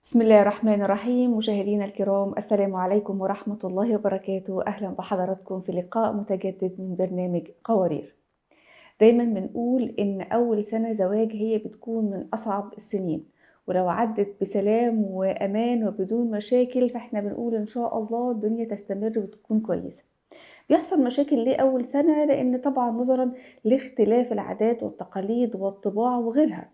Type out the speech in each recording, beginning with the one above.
بسم الله الرحمن الرحيم. مشاهدينا الكرام، السلام عليكم ورحمة الله وبركاته. أهلا بحضراتكم في لقاء متجدد من برنامج قوارير. دايما بنقول إن أول سنة زواج هي بتكون من أصعب السنين، ولو عدت بسلام وأمان وبدون مشاكل فإحنا بنقول إن شاء الله الدنيا تستمر وتكون كويسة. بيحصل مشاكل ليه أول سنة؟ لأن طبعا نظرا لاختلاف العادات والتقاليد والطباع وغيرها،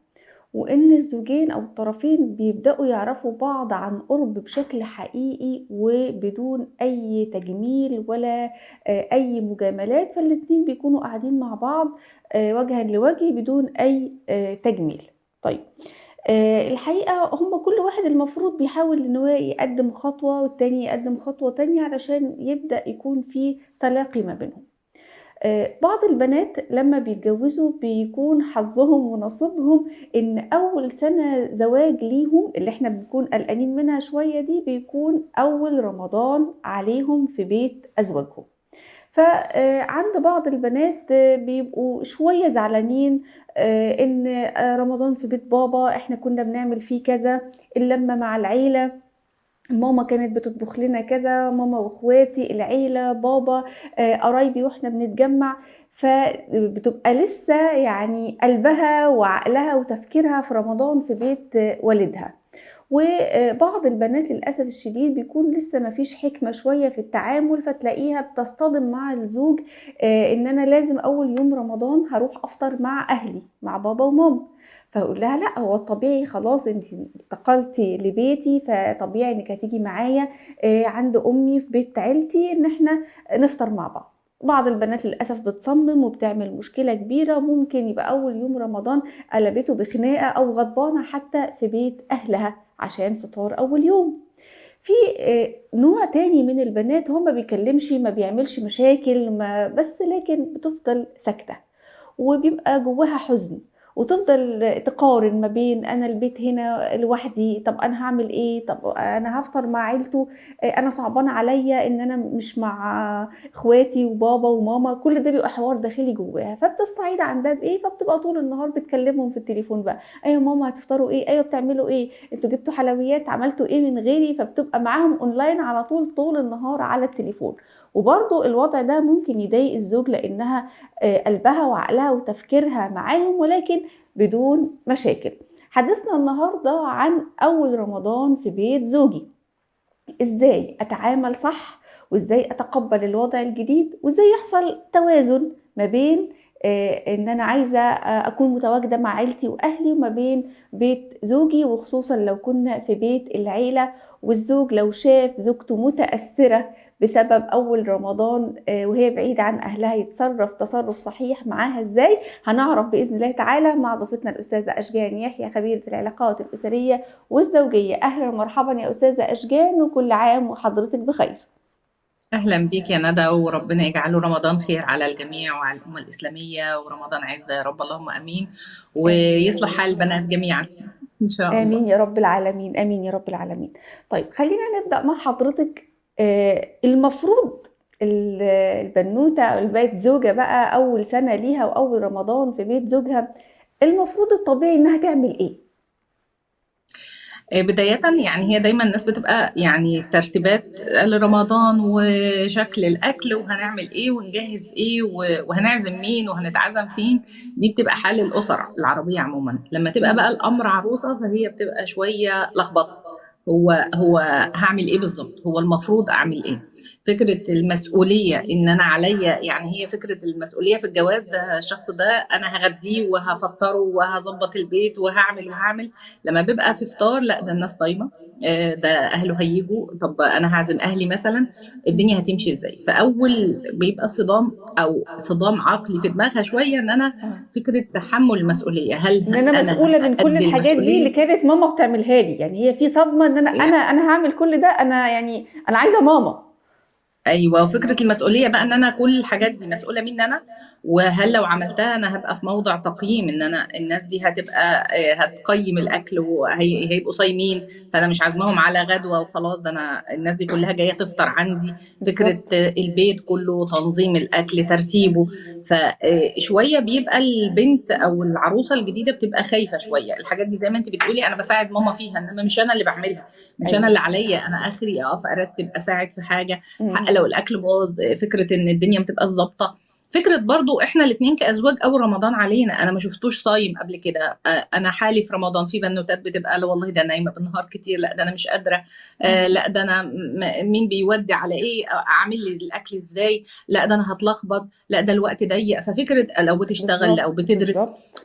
وإن الزوجين أو الطرفين بيبدأوا يعرفوا بعض عن قرب بشكل حقيقي وبدون أي تجميل ولا أي مجاملات، فالاتنين بيكونوا قاعدين مع بعض وجها لوجه بدون أي تجميل. طيب الحقيقة هم كل واحد المفروض بيحاول إن هو يقدم خطوة والتاني يقدم خطوة تانية علشان يبدأ يكون في تلاقي ما بينهم. بعض البنات لما بيتجوزوا بيكون حظهم ونصيبهم إن أول سنة زواج ليهم اللي إحنا بنكون قلقانين منها شوية دي بيكون أول رمضان عليهم في بيت أزواجهم. فعند بعض البنات بيبقوا شوية زعلانين إن رمضان في بيت بابا إحنا كنا بنعمل فيه كذا، اللمة مع العيلة، ماما كانت بتطبخ لنا كذا، ماما واخواتي، العيلة، بابا، قرايبي واحنا بنتجمع. فبتبقى لسه يعني قلبها وعقلها وتفكيرها في رمضان في بيت والدها. وبعض البنات للأسف الشديد بيكون لسه ما فيش حكمة شوية في التعامل، فتلاقيها بتصطدم مع الزوج إن أنا لازم أول يوم رمضان هروح أفطر مع أهلي، مع بابا وماما. فهقول لها لا، هو الطبيعي خلاص انت انتقلتي لبيتي، فطبيعي انك هتيجي معايا عند امي في بيت عيلتي ان احنا نفطر مع بعض. بعض البنات للاسف بتصمم وبتعمل مشكلة كبيرة، ممكن يبقى اول يوم رمضان قلبته بخناقه او غضبانه حتى في بيت اهلها عشان فطار اول يوم. في نوع تاني من البنات هو ما بيكلمش، ما بيعملش مشاكل، ما بس لكن بتفضل ساكته وبيبقى جواها حزن، وتفضل تقارن ما بين انا البيت هنا لوحدي، طب انا هعمل ايه، طب انا هفطر مع عيلته، انا صعبان عليا ان انا مش مع اخواتي وبابا وماما. كل ده بيبقى حوار داخلي جواها، فبتستعيد عن ده بايه؟ فبتبقى طول النهار بتكلمهم في التليفون بقى، ايوه ماما هتفطروا ايه، ايوه بتعملوا ايه، انتوا جبتوا حلويات، عملتوا ايه من غيري. فبتبقى معاهم اونلاين على طول، طول النهار على التليفون. وبرضو الوضع ده ممكن يضايق الزوج لانها قلبها وعقلها وتفكيرها معاهم، ولكن بدون مشاكل. حديثنا النهاردة عن أول رمضان في بيت زوجي، إزاي أتعامل صح، وإزاي أتقبل الوضع الجديد، وإزاي يحصل توازن ما بين إن أنا عايزة أكون متواجدة مع عيلتي وأهلي وما بين بيت زوجي، وخصوصا لو كنا في بيت العيلة، والزوج لو شاف زوجته متأثرة بسبب أول رمضان وهي بعيدة عن أهلها يتصرف تصرف صحيح معاها إزاي. هنعرف بإذن الله تعالى مع ضيفتنا الأستاذة أشجان يحيى، خبيرة العلاقات الأسرية والزوجية. أهلا ومرحبا يا أستاذة أشجان، وكل عام وحضرتك بخير. أهلا بيك يا ندى، وربنا يجعله رمضان خير على الجميع وعلى الأمة الإسلامية، ورمضان عزة يا رب، اللهم أمين، ويصلح حال البنات جميعا إن شاء الله. آمين يا رب العالمين، آمين يا رب العالمين. طيب خلينا نبدأ مع حضرتك. المفروض البنوتة أو البيت زوجة بقى أول سنة ليها وأول رمضان في بيت زوجها، المفروض الطبيعي إنها تعمل إيه؟ بداية يعني هي دايما الناس بتبقى يعني ترتيبات لرمضان وشكل الأكل وهنعمل إيه ونجهز إيه وهنعزم مين وهنتعزم فين، دي بتبقى حال الأسر العربية عموما. لما تبقى بقى الأمر عروسة فهي بتبقى شوية لخبطة، هو هعمل ايه بالظبط، هو المفروض اعمل ايه. فكرة المسؤولية ان انا عليا، يعني هي فكرة المسؤولية في الجواز، ده الشخص ده انا هغديه وهفطره وهظبط البيت وهعمل وهعمل. لما بيبقى في فطار لا، ده الناس صايمة، ده اهله هيجوا، طب انا هعزم اهلي مثلا، الدنيا هتمشي ازاي؟ فاول بيبقى صدام او صدام عقلي في دماغها شوية، ان انا فكرة تحمل المسؤولية، هل ان انا مسؤولة من كل الحاجات دي اللي كانت ماما بتعملها لي؟ يعني هي في صدمة ان انا انا هعمل كل ده، انا يعني انا عايزه ماما. ايوه، وفكره المسؤولية بقى ان انا كل الحاجات دي مسؤولة مني انا، وهل لو عملتها انا هبقى في موضع تقييم، ان انا الناس دي هتبقى هتقيم الاكل وهيبقوا صايمين، فانا مش عازماهم على غدوه وخلاص، ده انا الناس دي كلها جاية تفطر عندي. فكرة البيت كله، تنظيم الاكل، ترتيبه. فشوية بيبقى البنت او العروسة الجديدة بتبقى خايفة شوية الحاجات دي، زي ما انت بتقولي انا بساعد ماما فيها، انما مش انا اللي بعملها، مش انا اللي عليا، انا اخري اقف ارتب اساعد في حاجة. حق لو الاكل باظ، فكرة ان الدنيا ما تبقاش ظابطة. فكرة برضو احنا الاثنين كازواج اول رمضان علينا، انا ما شفتوش صايم قبل كده، انا حالي في رمضان في بنوتات بتبقى لا والله ده نايمة بالنهار كتير، لا ده انا مش قادرة، لا ده انا مين بيودي على ايه، اعمل لي الاكل ازاي، لا ده انا هتلخبط، لا ده الوقت ضيق. ففكره لو بتشتغل او بتدرس،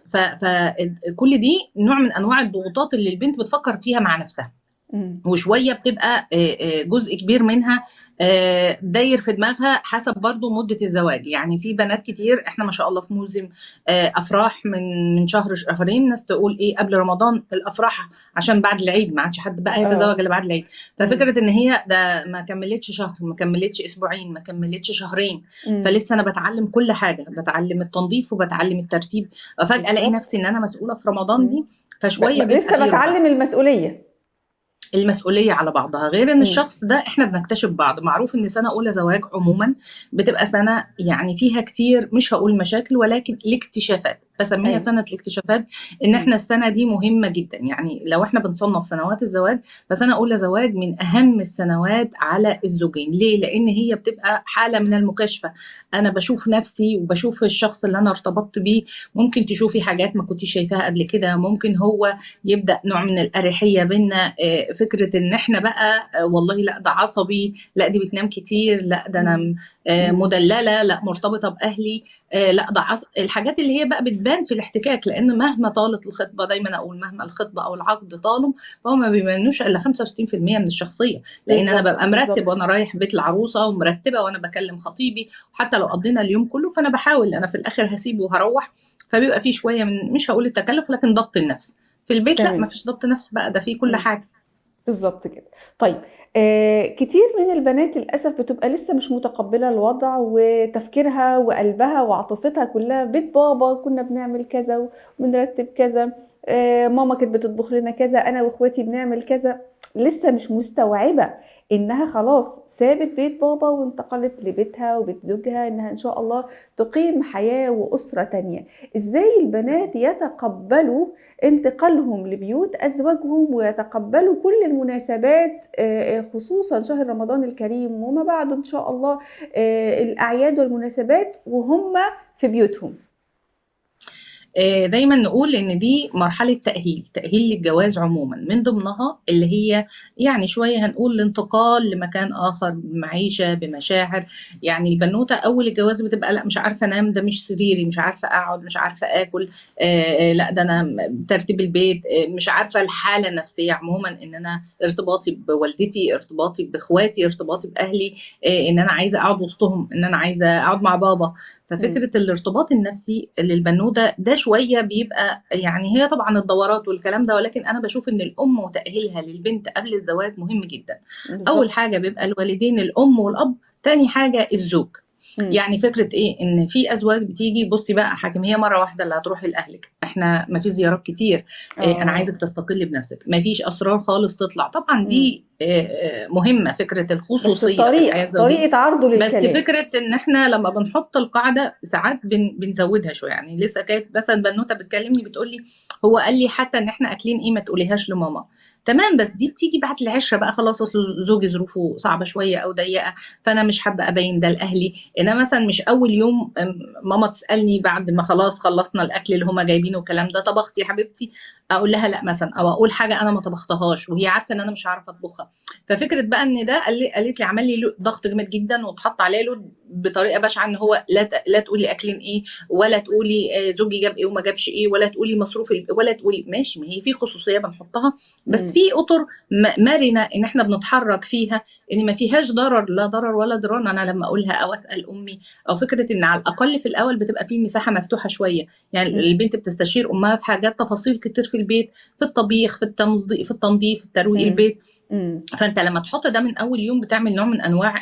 فكل دي نوع من انواع الضغوطات اللي البنت بتفكر فيها مع نفسها. وشوية بتبقى جزء كبير منها داير في دماغها حسب برضو مده الزواج. يعني في بنات كتير احنا ما شاء الله في موسم افراح من شهر شهرين، ناس تقول ايه قبل رمضان الافراح عشان بعد العيد ما عادش حد بقى يتزوج الا بعد العيد. ففكره ان هي ده ما كملتش شهر، ما كملتش اسبوعين، ما كملتش شهرين، فلسه انا بتعلم كل حاجة، بتعلم التنظيف وبتعلم الترتيب، ففجاه الاقي نفسي ان انا مسؤولة في رمضان دي. فشوية بيبقى لسه بتعلم المسؤولية على بعضها. غير ان الشخص ده احنا بنكتشف بعض. معروف ان سنة اولى زواج عموما بتبقى سنة يعني فيها كتير، مش هقول مشاكل ولكن الاكتشافات، بسميها سنة الاكتشافات. ان احنا السنة دي مهمة جدا، يعني لو احنا بنصنف سنوات الزواج فسنة اولى زواج من اهم السنوات على الزوجين. ليه؟ لان هي بتبقى حاله من المكاشفه، انا بشوف نفسي وبشوف الشخص اللي انا ارتبطت بيه، ممكن تشوفي حاجات ما كنتش شايفاها قبل كده، ممكن هو يبدا نوع من الاريحيه بينا، فكرة ان احنا بقى والله لا ده عصبي، لا دي بتنام كتير، لا ده انا مدلله، لا مرتبطة باهلي، لا ده الحاجات اللي هي بقى بتبان في الاحتكاك. لان مهما طالت الخطبة، دايما اقول مهما الخطبة او العقد طالوا فهم ما بيبانوش الا 65% من الشخصية، لان انا ببقى مرتب وانا رايح بيت العروسة، ومرتبة وانا بكلم خطيبي، وحتى لو قضينا اليوم كله فانا بحاول انا في الاخر هسيبه وهروح. فبيبقى في شوية من، مش هقول التكلف، لكن ضبط النفس. في البيت لا ما فيش ضبط نفس بقى، ده في كل حاجة. بالظبط كده. طيب كتير من البنات للأسف بتبقى لسه مش متقبلة الوضع، وتفكيرها وقلبها وعاطفتها كلها بيت بابا كنا بنعمل كذا وبنرتب كذا، ماما كانت بتطبخ لنا كذا، أنا وإخواتي بنعمل كذا، لسه مش مستوعبة إنها خلاص سابت بيت بابا وانتقلت لبيتها وبيت زوجها، إنها إن شاء الله تقيم حياة وأسرة تانية. إزاي البنات يتقبلوا انتقالهم لبيوت أزواجهم ويتقبلوا كل المناسبات، خصوصا شهر رمضان الكريم وما بعده إن شاء الله، الأعياد والمناسبات وهم في بيوتهم؟ دايما نقول ان دي مرحلة تاهيل، تاهيل للجواز عموما، من ضمنها اللي هي يعني شوية هنقول الانتقال لمكان اخر، بمعيشه، بمشاعر. يعني البنوته اول الجواز بتبقى لا مش عارفه انام، ده مش سريري، مش عارفه اقعد، مش عارفه اكل، لا ده انا ترتيب البيت، مش عارفه الحالة النفسية عموما، ان انا ارتباطي بوالدتي، ارتباطي باخواتي، ارتباطي باهلي، ان انا عايزه اقعد وسطهم، ان انا عايزه اقعد مع بابا. ففكره الارتباط النفسي للبنوته ده شوية بيبقى يعني هي طبعا الدورات والكلام ده، ولكن انا بشوف ان الام وتاهيلها للبنت قبل الزواج مهم جدا. بالزبط. اول حاجة بيبقى الوالدين، الام والاب، تاني حاجة الزوج. يعني فكرة ايه، ان في ازواج بتيجي بصي بقى حاكم، هي مرة واحدة اللي هتروحي لاهلك، احنا ما في زيارات كتير، انا عايزك تستقلي بنفسك، ما فيش اسرار خالص تطلع. طبعا دي مهمة فكرة الخصوصية في الحياة الزوجية، طريقه عرضه للكلام. بس فكرة ان احنا لما بنحط القاعدة ساعات بنزودها شوية. يعني لسه كانت مثلا بنوته بتكلمني بتقول لي هو قال لي حتى ان احنا اكلين ايه ما تقوليهاش لماما، تمام، بس دي بتيجي بعد العشرة بقى، خلاص اصل زوجي ظروفه صعبة شوية او ضيقه، فانا مش حابة ابين ده لاهلي. انا مثلا مش اول يوم ماما تسالني بعد ما خلاص خلصنا الاكل اللي هما جايبينه والكلام ده، طبختي يا حبيبتي؟ اقول لها لا مثلا، او اقول حاجة انا ما طبختهاش وهي عارفه ان انا مش عارفه اطبخها. ففكره بقى ان ده قالت لي عمل لي ضغط جامد جدا واتحط عليه load بطريقة بشعة، ان هو لا تقولي اكلين ايه، ولا تقولي زوجي جاب ايه وما جابش ايه، ولا تقولي مصروف، ولا تقولي ماشي. ما هي في خصوصية بنحطها، بس في اطر مرنه ان احنا بنتحرك فيها، ان ما فيهاش ضرر، لا ضرر ولا ضرار. انا لما اقولها او اسال امي، او فكرة ان على الاقل في الاول بتبقى في مساحة مفتوحة شوية. يعني البنت بتستشير امها في حاجات تفاصيل كتير في البيت، في الطبيخ، في التنظيف، في ترويق البيت. فانت لما تحط ده من اول يوم بتعمل نوع من انواع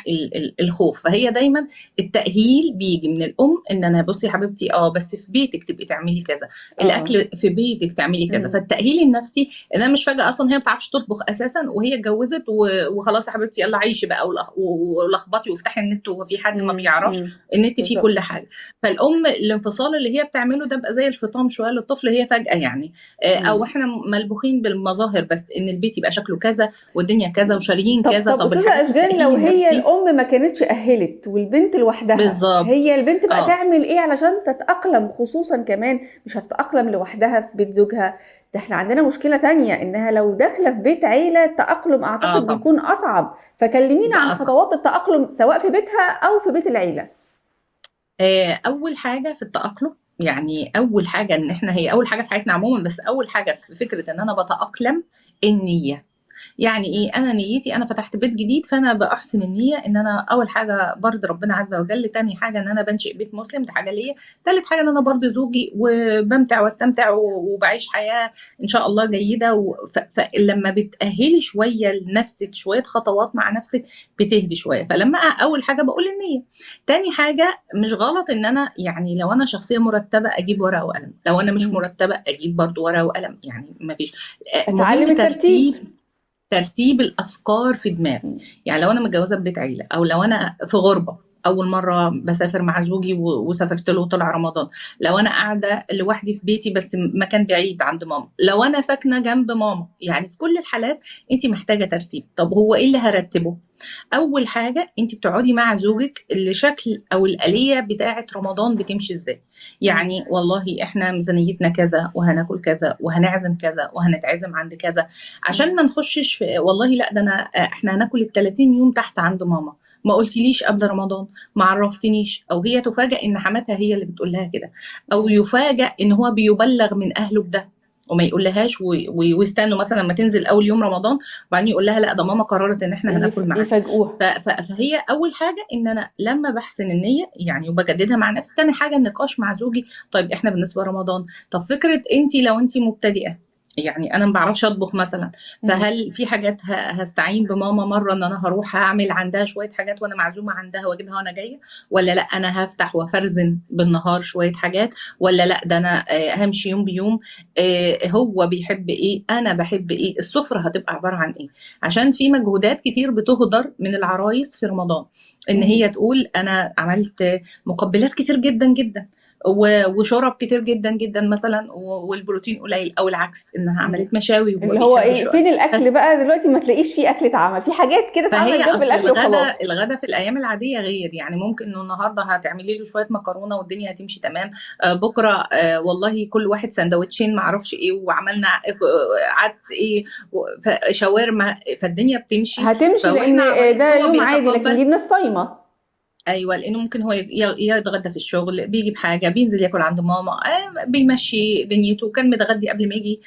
الخوف. فهي دايما التاهيل بيجي من الام، ان انا بصي يا حبيبتي بس في بيتك تبقي تعملي كذا، الاكل في بيتك تعملي كذا. فالتاهيل النفسي ان انا مش فجاة اصلا هي ما بتعرفش تطبخ اساسا وهي اتجوزت وخلاص يا حبيبتي يلا عيشي بقى ولخبطي وافتحي النت، وفي حد ما بيعرفش النت فيه كل حاجة. فالام الانفصال اللي هي بتعمله ده بقى زي الفطام شوية للطفل، هي فجاة يعني او احنا ملبوخين بالمظاهر بس، ان البيت يبقى شكله كذا والدنيا كذا وشاريين كذا. طب استاذه اشجان، لو هي الام ما كانتش اهلت والبنت لوحدها، بالظبط، هي البنت بقى تعمل ايه علشان تتاقلم؟ خصوصا كمان مش هتتاقلم لوحدها في بيت زوجها، ده احنا عندنا مشكلة تانية انها لو داخله في بيت عيله التاقلم اعتقد بيكون اصعب. فكلمينا عن خطوات التاقلم سواء في بيتها او في بيت العيلة. اول حاجة في التاقلم، يعني اول حاجة ان احنا، هي اول حاجة في حياتنا عموما، بس اول حاجة في فكرة ان انا بتاقلم النية. يعني ايه؟ انا نيتي، انا فتحت بيت جديد، فانا باحسن النية ان انا اول حاجة برضي ربنا عز وجل، تاني حاجة ان انا بنشئ بيت مسلم، دي حاجة ليا، تالت حاجة ان انا برضي زوجي وبمتع واستمتع وبعيش حياة ان شاء الله جيدة. فلما بتاهلي شوية لنفسك شوية خطوات مع نفسك بتهدي شوية. فلما اول حاجة بقول النية، تاني حاجة مش غلط ان انا يعني لو انا شخصية مرتبه اجيب ورقة وقلم، لو انا مش مرتبه اجيب برضو ورقة وقلم، يعني ما فيش. اتعلم الترتيب، ترتيب الافكار في دماغي. يعني لو انا متجوزة في بيت عيله، او لو انا في غربه اول مرة بسافر مع زوجي وسافرت له وطلع رمضان، لو انا قاعدة لوحدي في بيتي بس مكان بعيد عند ماما، لو انا ساكنة جنب ماما، يعني في كل الحالات انت محتاجه ترتيب. طب هو ايه اللي هرتبه؟ اول حاجة انت بتقعدي مع زوجك الشكل او الالية بتاعه رمضان بتمشي ازاي. يعني والله احنا ميزانيتنا كذا، وهناكل كذا، وهنعزم كذا، وهنتعزم عند كذا، عشان ما نخشش في والله لا ده انا احنا هناكل ال 30 يوم تحت عند ماما، ما قلتليش قبل رمضان، ما عرفتنيش، او هي تفاجئ ان حماتها هي اللي بتقول لها كده، او يفاجئ ان هو بيبلغ من اهله بده وما يقولهاش، ويستنوا مثلا لما تنزل اول يوم رمضان وبعدين يقول لها لا ده ماما قررت ان احنا هناكل معاها، يفاجئوها. فهي اول حاجة ان انا لما بحسن النية يعني وبجددها مع نفسي. تاني حاجة النقاش مع زوجي، طيب احنا بالنسبة لرمضان، طب فكرة انت لو انت مبتدئة، يعني انا ما بعرفش اطبخ مثلا، فهل في حاجات هستعين بماما مرة ان انا هروح اعمل عندها شوية حاجات وانا معزومه عندها واجيبها وانا جاية، ولا لا انا هفتح وافرزن بالنهار شوية حاجات، ولا لا ده انا همشي يوم بيوم، هو بيحب ايه، انا بحب ايه، السفرة هتبقى عبارة عن ايه. عشان في مجهودات كتير بتهدر من العرايس في رمضان، ان هي تقول انا عملت مقبلات كتير جدا جدا وشرب كتير جدا جدا مثلا، والبروتين قليل، او العكس انها عملت مشاوي اللي هو ايه، فين الاكل بقى دلوقتي؟ ما تلاقيش فيه اكل اتعمل، في حاجات كده اتعملت جنب الاكل وخلاص. الغدا في الايام العادية غير، يعني ممكن انه النهارده هتعملي له شوية مكرونه والدنيا هتمشي تمام، بكره والله كل واحد سندوتشين ما اعرفش ايه، وعملنا عدس ايه، شاورما، فالدنيا بتمشي، هتمشي لان ده يوم عادي، لكن دي الناس صايمه. ايوه، لانه ممكن هو يتغدى في الشغل، بيجيب حاجة، بينزل ياكل عند ماما، بيمشي دنيته، كان متغدي قبل ما يجي،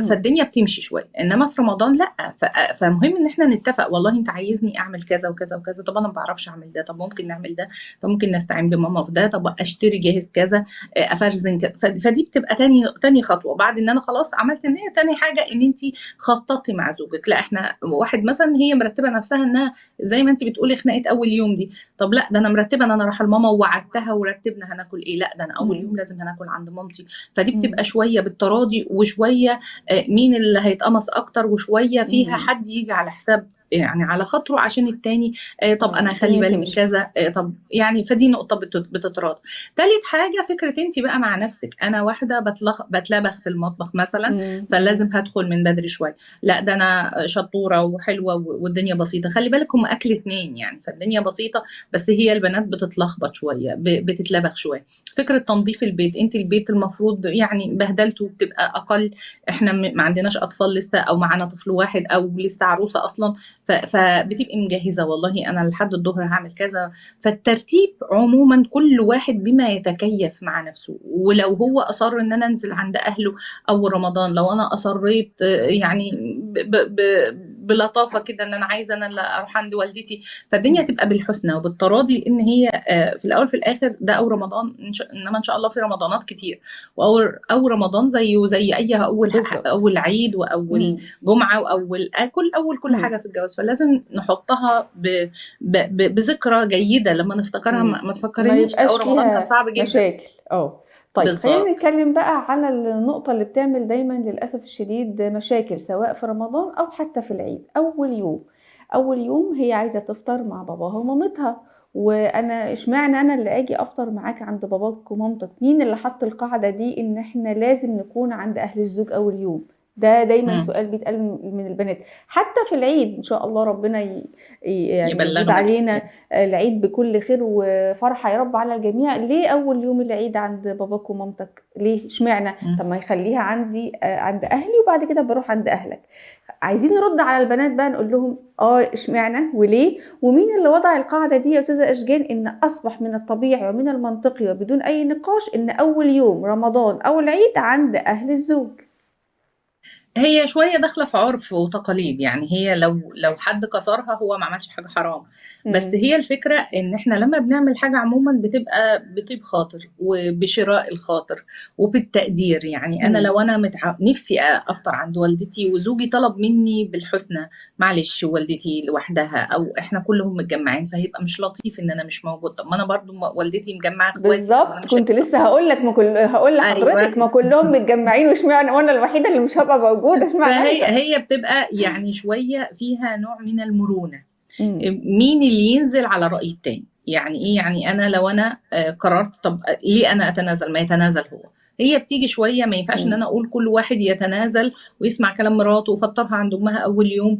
فالدنيا بتمشي شوية. انما في رمضان لا، فمهم ان احنا نتفق، والله انت عايزني اعمل كذا وكذا وكذا، طب انا ما بعرفش اعمل ده، طب ممكن نعمل ده، طب ممكن نستعين بماما في ده، طب اشتري جاهز كذا، افرزن كذا. فدي بتبقى تاني خطوة بعد ان انا خلاص عملت النية. تاني حاجة ان انت خططتي مع زوجك، لا احنا واحد مثلا هي مرتبه نفسها انها زي ما انت بتقولي خناقه اول يوم دي، طب لا ده انا مرتبه ان انا رايحة لماما ووعدتها ورتبنا هناكل ايه، لا ده انا اول يوم لازم هناكل عند مامتي. فدي بتبقى شوية بالتراضي، وشوية مين اللي هيتقمص اكتر، وشوية فيها حد يجي على حساب يعني على خاطره عشان التاني، طب انا هخلي بالي من كذا، طب يعني فدي نقطة بتتراضى. تالت حاجة فكرة انت بقى مع نفسك، انا واحدة بتلبخ في المطبخ مثلا، فلازم هدخل من بدري شوية، لا ده انا شطوره وحلوه والدنيا بسيطة، خلي بالك هم اكل اتنين يعني، فالدنيا بسيطة، بس هي البنات بتتلخبط شوية، بتتلبخ شوية. فكرة تنظيف البيت، انت البيت المفروض يعني بهدلته بتبقى اقل، احنا ما عندناش اطفال لسه، او معانا طفل واحد، او لسه عروسه اصلا، فبتبقي مجهزة والله انا لحد الظهر هعمل كذا. فالترتيب عموما كل واحد بما يتكيف مع نفسه، ولو هو اصر ان انا انزل عند اهله اول رمضان، لو انا اصريت يعني بلطافه كده ان انا عايزه انا اللي اروح عند والدتي. فالدنيا مم. تبقى بالحسنى وبالتراضي، ان هي في الاول في الاخر ده اول رمضان، انما ان شاء الله في رمضانات كتير، واول اول رمضان زيه زي اي اول بالظبط. اول عيد واول جمعه واول اكل اول كل حاجة في الجواز. فلازم نحطها بذكرى جيدة لما نفتكرها، ما تفكرنيش ما يبقاش اول رمضان كان فيها صعب جدا، مشاكل. طيب خلينا بالظبط. نتكلم بقى على النقطة اللي بتعمل دايما للأسف الشديد مشاكل سواء في رمضان أو حتى في العيد. أول يوم هي عايزة تفطر مع باباها ومامتها، وأنا إشمعنى أنا اللي أجي أفطر معاك عند باباك ومامتك؟ مين اللي حط القاعدة دي إن إحنا لازم نكون عند أهل الزوج أول يوم؟ ده دايما سؤال بيتقال من البنات حتى في العيد. إن شاء الله ربنا يعني يجيب يبلغنا علينا العيد بكل خير وفرحة يا رب على الجميع. ليه أول يوم العيد عند باباك ومامتك؟ ليه؟ اشمعنى؟ طب ما يخليها عند أهلي وبعد كده بروح عند أهلك. عايزين نرد على البنات بقى نقول لهم اشمعنى وليه، ومين اللي وضع القاعدة دي يا أستاذة أشجان إن أصبح من الطبيعي ومن المنطقي وبدون أي نقاش إن أول يوم رمضان أو العيد عند أهل الزوج؟ هي شوية داخلة في عرف وتقاليد، يعني هي لو حد كسرها هو ما عملش حاجة حرام. بس هي الفكرة إن إحنا لما بنعمل حاجة عموما بتبقى بطيب خاطر وبشراء الخاطر وبالتقدير. يعني أنا لو أنا نفسي أفطر عند والدتي وزوجي طلب مني بالحسنى، معلش والدتي لوحدها أو إحنا كلهم متجمعين، فهيبقى مش لطيف إن أنا مش موجود. طب ما أنا برضو والدتي مجمعة إخواتي، طب ما أنا بالظبط، مش كنت لسه هقول لك، ما كل هقول لحضرتك ما كلهم متجمعين، واشمعنى وأنا الوحيدة اللي مش هبقى موجودة؟ فهي هي بتبقى يعني شوية فيها نوع من المرونة. مين اللي ينزل على رأي التاني؟ يعني إيه؟ يعني أنا لو أنا قررت، طب ليه أنا أتنازل؟ ما يتنازل هو. هي بتيجي شوية، ما ينفعش إن أنا أقول كل واحد يتنازل ويسمع كلام مراته وفطرها عند أمها أول يوم،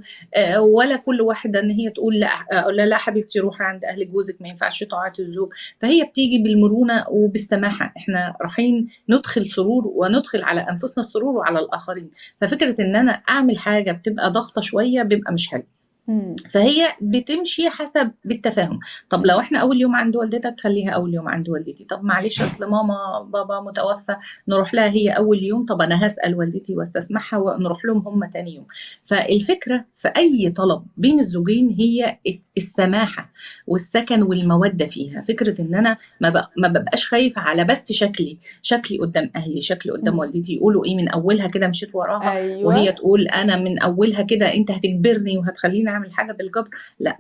ولا كل واحدة إن هي تقول لا، لا، لا حبيبتي روحي عند أهل جوزك، ما ينفعش طاعة الزوج. فهي بتيجي بالمرونة وبالسماحة. إحنا رايحين ندخل سرور وندخل على أنفسنا السرور وعلى الآخرين. ففكرة إن أنا أعمل حاجة بتبقى ضغطة شوية بيبقى مش حلو. فهي بتمشي حسب بالتفاهم. طب لو احنا اول يوم عند والدتك خليها اول يوم عند والدتي، طب معلش اصل ماما بابا متوفى نروح لها هي اول يوم، طب انا هسأل والدتي واستسمحها ونروح لهم هم تاني يوم. فالفكرة في اي طلب بين الزوجين هي السماحة والسكن والمودة فيها. فكرة ان انا ما ببقاش خايفة على بس شكلي قدام اهلي، شكلي قدام والدتي، يقولوا ايه من اولها كده مشيت وراها. وهي تقول انا من اولها كده انت هتجبرني وهتخليني اعمل حاجة بالجبر. لا،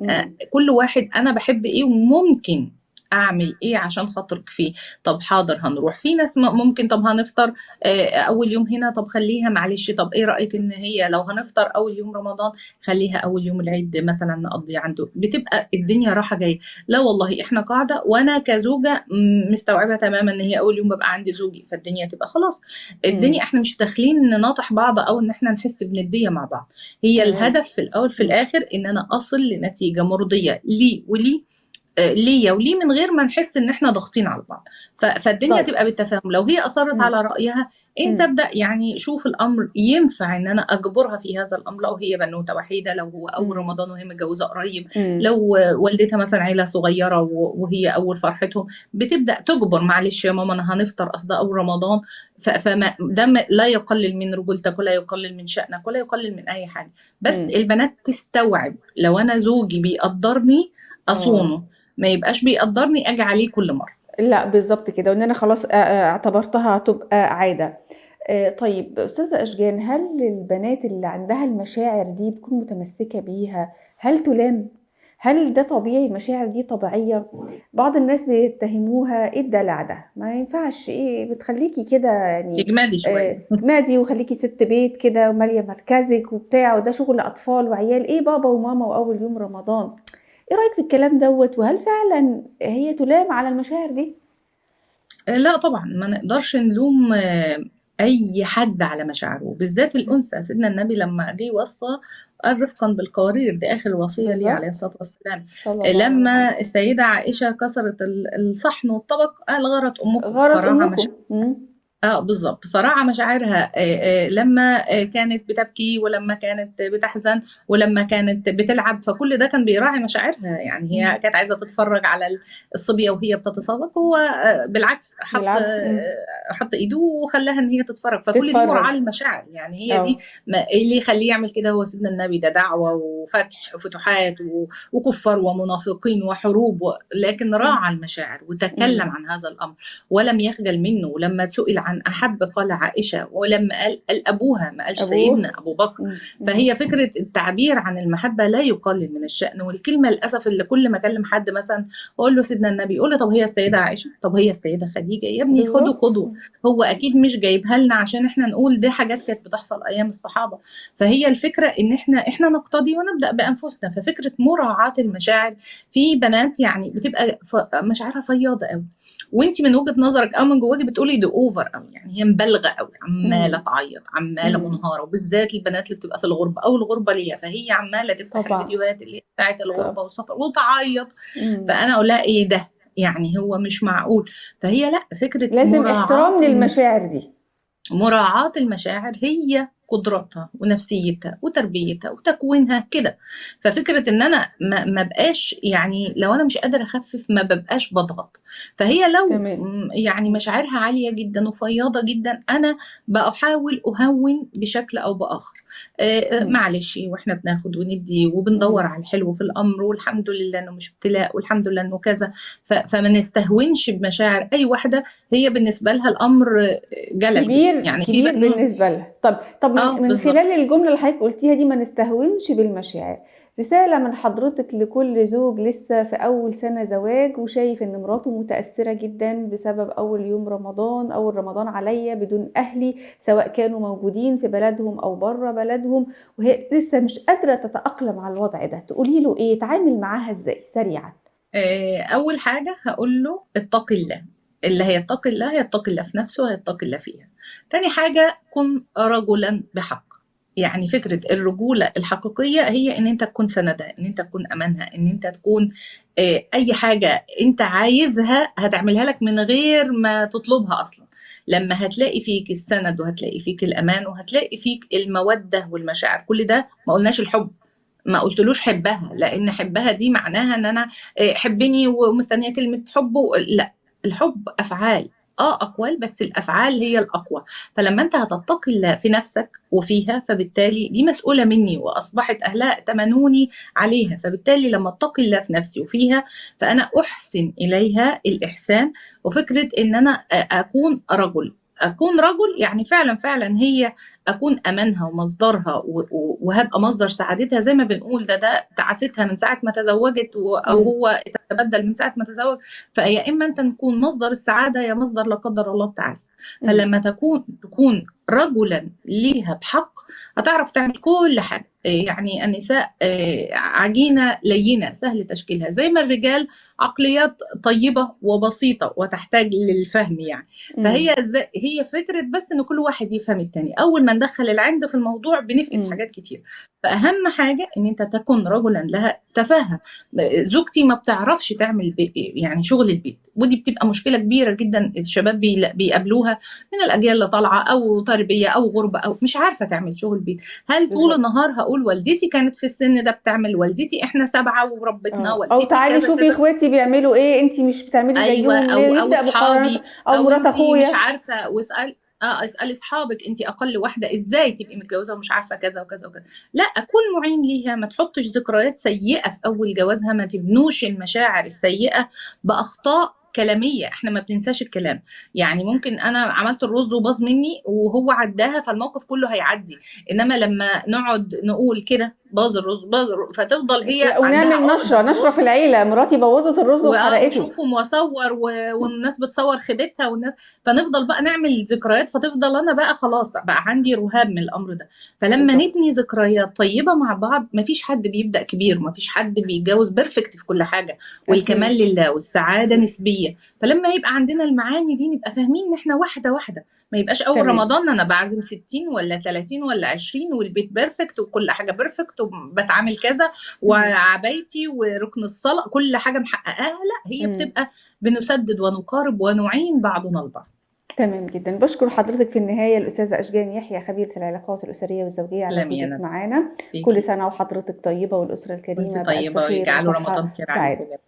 كل واحد أنا بحب إيه وممكن أعمل إيه عشان خاطرك فيه. طب حاضر هنروح. في ناس ممكن طب هنفطر أول يوم هنا، طب خليها معلش، طب إيه رأيك إن هي لو هنفطر أول يوم رمضان خليها أول يوم العيد مثلا نقضي عنده. بتبقى الدنيا راحة جاية. لا والله إحنا قاعدة، وأنا كزوجة مستوعبة تماما إن هي أول يوم ببقى عندي زوجي، فالدنيا تبقى خلاص. الدنيا إحنا مش داخلين نناطح بعض أو إن إحنا نحس بندية مع بعض. هي الهدف في الأول في الآخر إن أنا أصل لنتيجة مرضية لي ولي، ليا وليه، من غير ما نحس ان احنا ضاغطين على بعض. فالدنيا تبقى بالتفاهم. لو هي اصرت على رايها انت ابدا، شوف الامر ينفع ان انا اجبرها في هذا الامر. لو هي بنوته وحيده، لو هو اول رمضان وهي متجوزة قريب، لو والدتها مثلا عيله صغيرة وهي اول فرحتهم، بتبدا تجبر معلش يا ماما انا هنفطر اصل ده اول رمضان. فما ده لا يقلل من رجولتك ولا يقلل من شأنك ولا يقلل من اي حاجة. بس البنات تستوعب لو انا زوجي بيقدرني اصونه، ما يبقاش بيقدرني اجي عليه كل مرة. لا بالظبط كده، وان انا خلاص اعتبرتها هتبقى عادة. طيب استاذه اشجان، هل البنات اللي عندها المشاعر دي بتكون متمسكة بيها؟ هل تلام؟ هل ده طبيعي؟ المشاعر دي طبيعية؟ بعض الناس بيتهموها ايه الدلع ده، ما ينفعش، ايه بتخليكي كده اجمادي شوية. اجمادي وخليكي ست بيت كده وماليه مركزك وبتاع، وده شغل اطفال وعيال، ايه بابا وماما واول يوم رمضان. ايه رأيك في الكلام دوت؟ وهل فعلا هي تلام على المشاعر دي؟ لا طبعا ما نقدرش نلوم اي حد على مشاعره، بالذات الانثى. سيدنا النبي لما جه وصى قال رفقا بالقوارير، دي اخر وصية ليه عليه الصلاة والسلام. صلى الله عليه لما وسلم. السيدة عائشة كسرت الصحن والطبق قال غرت امكم، غرت فراعى امكم. مشاعرها. اه بالظبط، فراعى مشاعرها لما كانت بتبكي، ولما كانت بتحزن، ولما كانت بتلعب، فكل ده كان بيراعي مشاعرها. يعني هي كانت عايزة تتفرج على الصبية وهي بتتسابق، هو بالعكس حط ايده وخلاها ان هي تتفرج. فكل دي مراعاة المشاعر. يعني هي دي اللي يخليه يعمل كده هو سيدنا النبي، ده دعوة وفتح وفتوحات وكفار ومنافقين وحروب لكن راعى المشاعر وتكلم عن هذا الأمر ولم يخجل منه. ولما سئل عن أحب قال عائشة، ولما قال أبوها، ما قالش سيدنا أبو بكر. فهي فكرة التعبير عن المحبة لا يقلل من الشأن. والكلمة للأسف اللي كل ما أكلم حد مثلا أقول له سيدنا النبي، يقول له طب هي السيدة عائشة، طب هي السيدة خديجة. يا ابني خدوا قدوة، هو أكيد مش جايبها لنا عشان إحنا نقول دي حاجات كانت بتحصل أيام الصحابة. فهي الفكرة إن إحنا نقتدي ونبدأ بأنفسنا. ففكرة مراعاة المشاعر في بنات يعني بتبقى مشاعرها فياضة قوي، وانت من وجهة نظرك أو من جواكي بتقولي ده أوفر قوي، يعني هي مبالغة قوي، عمالة تعيط، عمالة منهارة، وبالذات البنات اللي بتبقى في الغربة أو الغربة ليها، فهي عمالة تفتح الفيديوهات اللي بتاعت الغربة والسفر وتعيط. فأنا أقول لها إيه ده، يعني هو مش معقول. فهي لا، فكرة لازم احترام للمشاعر دي. مراعاة المشاعر هي قدراتها ونفسيتها وتربيتها وتكوينها كده. ففكرة ان انا ما بقاش، يعني لو انا مش قادرة اخفف ما ببقاش بضغط. فهي لو يعني مشاعرها عالية جدا وفياضة جدا، انا بحاول اهون بشكل او باخر. معلش، واحنا بناخد وندي وبندور على الحلو في الامر، والحمد لله انه مش ابتلاء، والحمد لله انه كذا. فما نستهونش بمشاعر اي واحدة هي بالنسبة لها الامر جلل كبير، يعني كبير بالنسبة لها. طب من خلال الجملة اللي حضرتك قلتيها دي، ما نستهونش بالمشاعر، رسالة من حضرتك لكل زوج لسه في أول سنة زواج وشايف إن مراته متأثرة جدا بسبب أول يوم رمضان، أول رمضان عليا بدون أهلي، سواء كانوا موجودين في بلدهم أو بره بلدهم، وهي لسه مش قادرة تتأقلم على الوضع ده، تقولي له إيه؟ تعامل معاها إزاي سريعا؟ أول حاجة هقول له اتقي الله. اللي هيتقي الله هيتقي الله في نفسه، هيتقي الله فيها. تاني حاجة، كن رجلا بحق. يعني فكرة الرجولة الحقيقية هي ان انت تكون سندها، ان انت تكون امانها، ان انت تكون اي حاجة انت عايزها هتعملها لك من غير ما تطلبها اصلا. لما هتلاقي فيك السند، وهتلاقي فيك الامان، وهتلاقي فيك المودة والمشاعر، كل ده ما قلناش الحب، ما قلتلوش حبها، لان حبها دي معناها ان انا حبني ومستنية كلمة حب. لا، الحب افعال، أقوال، بس الأفعال هي الأقوى. فلما أنت هتتقي الله في نفسك وفيها، فبالتالي دي مسؤولة مني وأصبحت أهلها ائتمنوني عليها، فبالتالي لما أتقي الله في نفسي وفيها فأنا أحسن إليها الإحسان. وفكرة إن أنا أكون رجل، أكون رجل يعني فعلا فعلا هي أكون أمانها ومصدرها وهبقى مصدر سعادتها، زي ما بنقول ده تعاستها من ساعة ما تزوجت أو هو تبدل من ساعة ما تزوج. فيا إما أنت نكون مصدر السعادة يا مصدر لا قدر الله التعاسة. فلما تكون رجلا ليها بحق هتعرف تعمل كل حاجة. يعني النساء عجينة لينة سهل تشكيلها، زي ما الرجال عقليات طيبة وبسيطة وتحتاج للفهم يعني. فهي هي فكرة بس إن كل واحد يفهم التاني. أول ما ندخل العند في الموضوع بنفقد حاجات كتير. فأهم حاجة إن أنت تكون رجلا لها. تفهم زوجتي ما بتعرفش تعمل يعني شغل البيت، ودي بتبقى مشكلة كبيرة جدا الشباب بيقابلوها من الأجيال اللي طالعة، أو تربية أو غربة، أو مش عارفة تعمل شغل البيت. هل طول النهار هقول والدتي كانت في السن ده بتعمل، والدتي احنا 7 وربتنا، والدتي أو تعالي شوفي اخواتي بيعملوا ايه، انت مش بتعملي زيهم. أيوة، أو اصحابي أو مرات اخويا مش عارفة، واسأل اسألي اصحابك انت اقل واحدة ازاي تبقي متجوزة ومش عارفه كذا وكذا وكذا. لا، اكون معين ليها، ما تحطش ذكريات سيئه في اول جوازها، ما تبنوش المشاعر السيئة باخطاء كلامية. احنا ما بننساش الكلام، يعني ممكن انا عملت الرز وباظ مني وهو عداها فالموقف كله هيعدي، انما لما نقعد نقول كده باظ الرز باظ الرز، فتفضل هي ونعمل نشره في العيلة، مراتي بوظت الرز وحرقته، وشوفوا وصور والناس بتصور خيبتها والناس، فنفضل بقى نعمل ذكريات، فتفضل انا بقى خلاص بقى عندي رهاب من الامر ده. فلما نبني ذكريات طيبة مع بعض، مفيش حد بيبدا كبير، مفيش حد بيتجوز perfect في كل حاجة، والكمال لله والسعادة نسبيه. فلما يبقى عندنا المعاني دي نبقى فاهمين ان احنا واحدة واحدة، ما يبقاش اول رمضان انا بعزم 60 ولا 30 ولا 20 والبيت perfect وكل حاجة perfect وبتعامل كذا وعبايتي وركن الصلاة كل حاجة محققاها. لا، هي بتبقى بنسدد ونقارب ونعين بعضنا البعض. تمام جدًا، باشكر حضرتك في النهاية الأستاذة أشجان يحيى خبيرة العلاقات الأسرية والزوجية على تسلمي يا وجودك ندى. معانا، كل فيكِ. سنة وحضرتك طيبة والأسرة وأنتِ الكريمة بألف طيبة خير ويجعله وصحة رمضان خير عليكم وسعادة. جميعًا.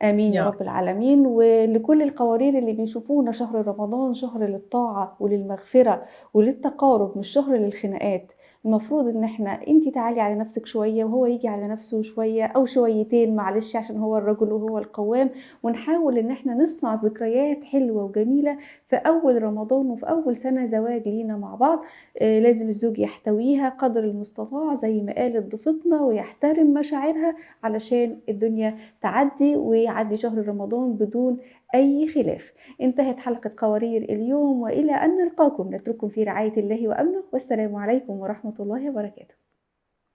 آمين يا يا رب. رب العالمين، ولكل القوارير اللي بيشوفونا شهر رمضان شهر للطاعة وللمغفرة وللتقارب، مش شهر للخناقات. المفروض إن إحنا أنتِ تعالي على نفسِك شوية وهو ييجي على نفسه شوية أو شويتين معلش عشان هو الرجل وهو القوام، ونحاول إن إحنا نصنع ذكريات حلوة وجميلة في أول رمضان وفي أول سنة زواج لينا مع بعض. لازم الزوج يحتويها قدر المستطاع زي ما قالت ضيفتنا ويحترم مشاعرها علشان الدنيا تعدي ويعدي شهر رمضان بدون أي خلاف. انتهت حلقة قوارير اليوم، وإلى أن نلقاكم نترككم في رعاية الله وأمنه، والسلام عليكم ورحمة الله وبركاته.